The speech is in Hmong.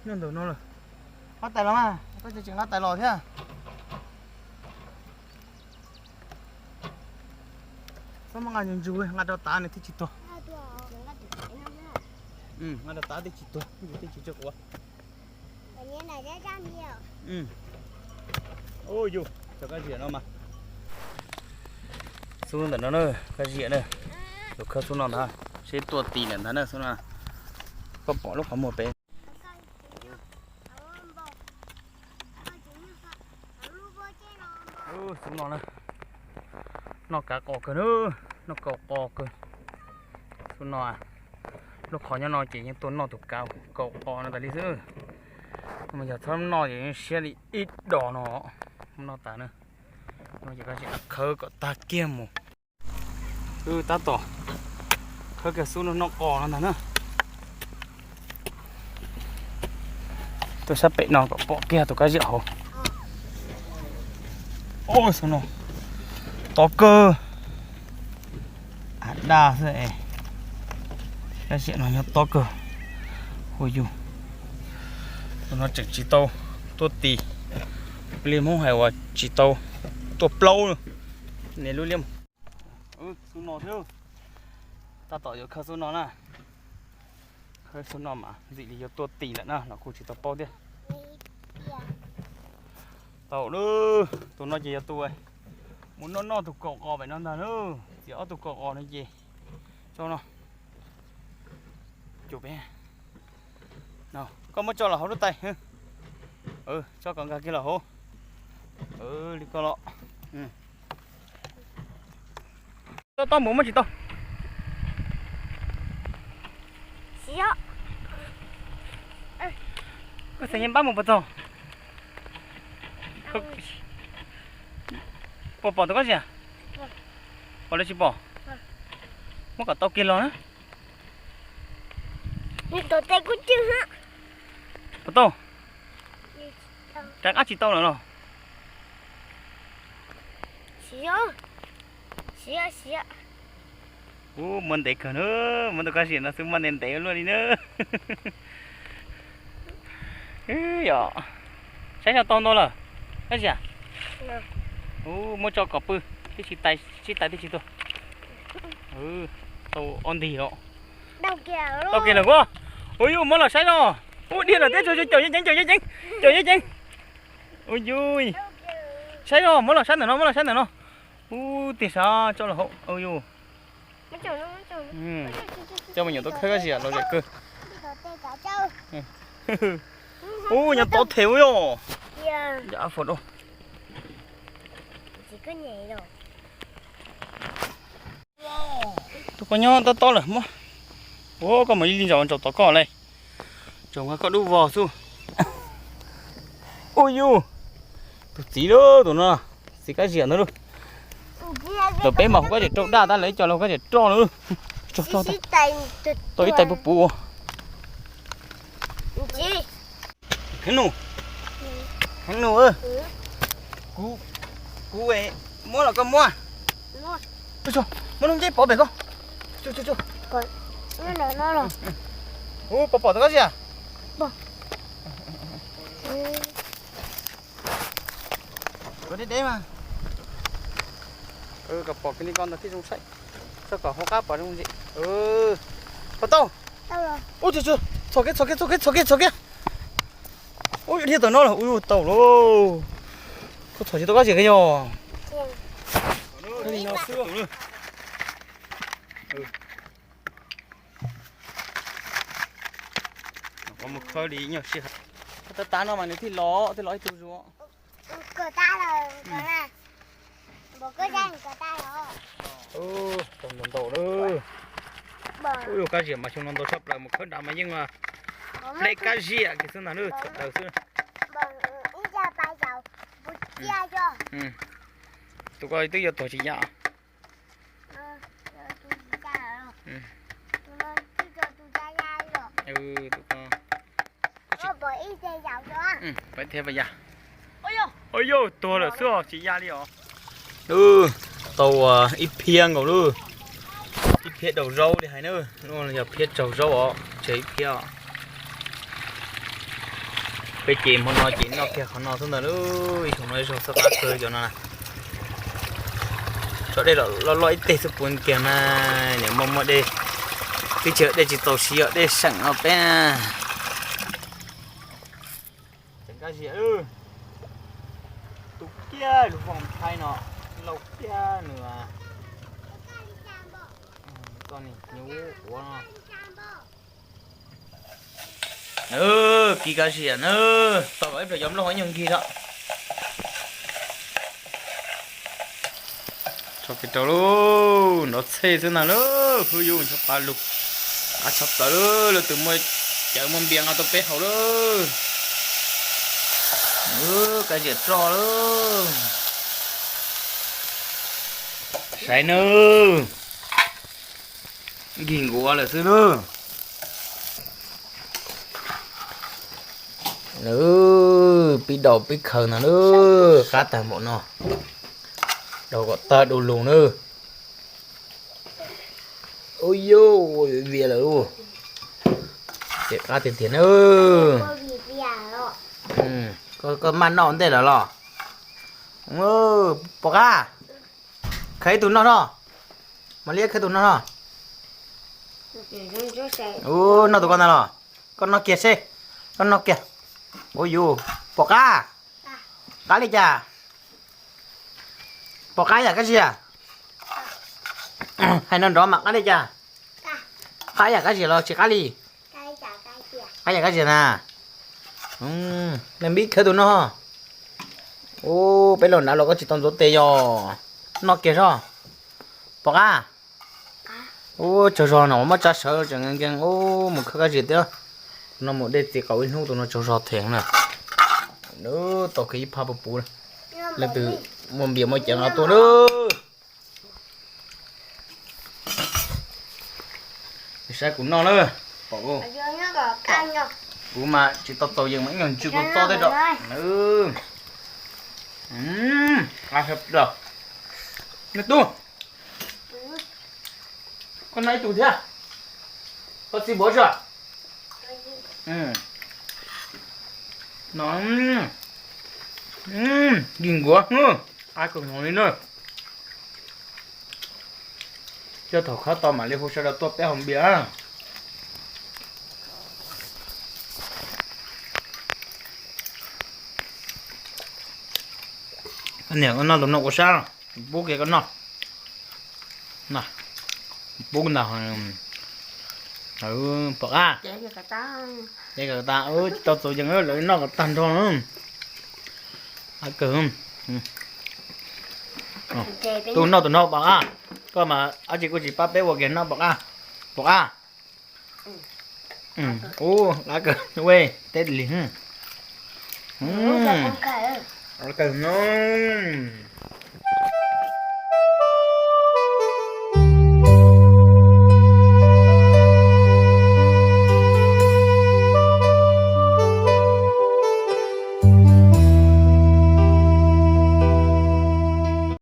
Nyob ntawm no lawm. Nqa tais los mas, koj tseem nqa tais los thiab. Txhob muab nqa ntsuj ntsug, nqa rau tav nws thiaj tsis tuag. Nqa rau tav thiaj tsis tuag, ntsug thiaj tsis tsw quav. Yus, cov kab ziam no mas. Xub ntawm no na, kab ziam na. Yus khawb xub no ntag, seb tuaj tis lawm ntag na xub no. Koj pom lub qhov muag pem. Xub no na, noj kav qos kawg na, noj kav qos kawg. Xub no, lub qhov nyob no ces yeej tuaj noj tus kav kaum qos no tas li xwb. Mas yog txhob noj ces yeej siab li ib dos no, noj tas na. No ces koj tsis khawb kom tag kiag mus. Tab tom khawb kiag xub no noj qos no ntag na. Tuaj sab pem no kom pom kiag tus kab ziam hauv. Xub no tob kawg. Av daj xwb es kab ziam no nyob tob kawg. Ua yus, tus no tseem tsis tau tuaj tis. Li Hmoob hais uas tsis tau tuaj plaub. Niam lub liab. Xub no thiab. Tab tom yuav khawb xub no na. Khawb xub no mas ntxim li yuav tuaj tis lawm na, los kuj tsis tau paub thiab. Tau lawm, tus no ces yog tus mus noj noj tus kaum qos pem no ntag na. Txiav ob tug kaum qos no ces tso no. Cus pem. Koj muab tso los hauv lub tais. Tso kom nkag kiag los hauv. Li ko los. Tob tob mus muab tsis tau. Koj xeem yeej npab mus puas txog? Puas pom tus kab ziam? Pom los tsis pom? Muab kom tau kiag los na. Puas tau? Rov qab tsis tau lawm los? Ub, muaj ntev kawg na, muaj tus kab ziam no xwb muaj ntev ntev luaj li na. Yog, saib xyov tau ntau lawm, kab ziam. Ub, muab tso kom pw, tib si tais, sib tais tib si tuag. Tau ob ntig los. Tau kiag lawm kuv. Ua yus muab los saib no. Ub, dhia lawm teb, caum yeej ceev, caum yeej ceev, caum yeej ceev. Ua yus, saib no, muab los saib ntawm no, muab los saib ntawm no. Ub, tiag sav, tso los hauv, ua yus. Coj me nyuam tub khawb kab ziam los zem kawg. Ub, nyob tob them ua yog. Tus koj nyob tob tob lawm muab. Ua koj mus ib li zaus ntsaum tom koj le. Tsoom koj dub vog xwb. Ua yus, tus txiv lawm tus no, txiv kab ziam ntawd lawm. Tus peb mas hu kab ziam rau daj tab lawv coj los hu kab ziam roj lawm. Tau ib tais puv puv. Heev nus, heev nus, kuv, kuv muab los koj muab. Muab lub ntsej pov pem koj. Ub, pom pom tau kab ziam. Kom deb deb mas. Kom pom kiag li ko ntawd thiaj zoo saib. Txhob kom hauv qab pom zoo zim. Pom tau. Ub, txhos kiag, txhos kiag, txhos kiag. Ub, dhia tawm no lawm, ub, tau lauj. Koj txhos tsis tau kab ziam kiag yog. Mus khawb li nyuag sij hawm. Tab tab no mas nws thiaj los, thiaj los ib tug zuag. Tau ntau ntau lawm. Ub, kab ziam mas xyoo no ntau tshaj plaws, mus khawb nrad mas yeej pleb kab ziam kiag xwb ntag, txhawm plaws xwb. Tus ko twb yuav tuag tsis yam. Pais thiab pais yas. Ua yus, tuag lawm xwb os, tsis ya li os. Tau ib phiab nkaus lawm. Ib phiab daus zaub li hais na, yog phiab tsaug zaub os, tseg ib phiab os. Peb ces hmo no ces noj kiag qhov no xwb ntag lauj, ib xyoo no ib zaug xwb qab kawg cov no na. Tso dej loj loj ib teg xwb puv kiag na, niam muaj muaj dej, twb tsis yog dej tsis txaus siv, yog dej seem no peb na. Tseem kab ziam, tu kiag lub voos thaib no, lauj kiag nws, koj ni, nyuj quav no. Kib kab ziam na, tau kom ib pliag cov nplooj ib nyuag nkig lawm. Tso pem rau lauj, nrov txhej xwb ntag lauj, hwj yus ncho pa lug. Qab tshaj plaws lauj, leej twg muaj cawv muaj npias nqa tuaj peb haus lauj. Kab ziam roj lauj. Saib nawb, nkig nkuav lawm xwb nawb. Pib daus pib khaws ntag nawb, qab tag npaum no. Daus kom tag du lug nawb. Ub yuj, vias lawm lauj. Ces qab tiag tiag nawb. Koj maj noj ua ntej lawm los? Pom qab, khaws ib tug noj no. Mam li khaws tus noj no. Ub, noj tus koj ntag los? Koj noj kiag seb. Koj noj kiag. Ub yuj, pom qab. Qab li cas? Pom qab yam kab ziam? Hais nrov nrov mas qab li cas? Qab yam kab ziam los tsis qab li? Qab yam kab ziam na. Leej Npib khaws tus noj. Ub, peb los nrad los koj tsis tau ntxuav tes yog? Noj kiag zog. Pom qab. Ub, tsaug zog no muab tsa sawv tseem nkees ub mus khawb kab ziam thiab. Tus no mus dej txiv qaum ib hnub, tus no tsaug zog theem na. Tau kiag ib phab puv puv. Leej twg muaj npias muaj cawv nqa tuaj na. Saib kuv noj na, pom kuv mas tsis tau txaus yees mas ib nyuag ntsw kua txob tej rau. Neb tub, koj noj ib tug thiab. Koj txiv npuav tso. No, nkig nkuav, qab kawg nkaus li na. Coj thaum khawb tau mam li hu sawv daws tuaj peb haus npias. Niam, koj noj tus no kuv sab, pub kiag koj noj. Pub ntag. Pom qab. Tau txaus yees lawv noj kom tag nrho. Qab kawg. Tus noj tus no pom qab. Koj mas dab tsi kuj tsis pab peb ua kiag noj pom qab. Pom qab. Ub, qab kawg, teb li. Qab kawg no.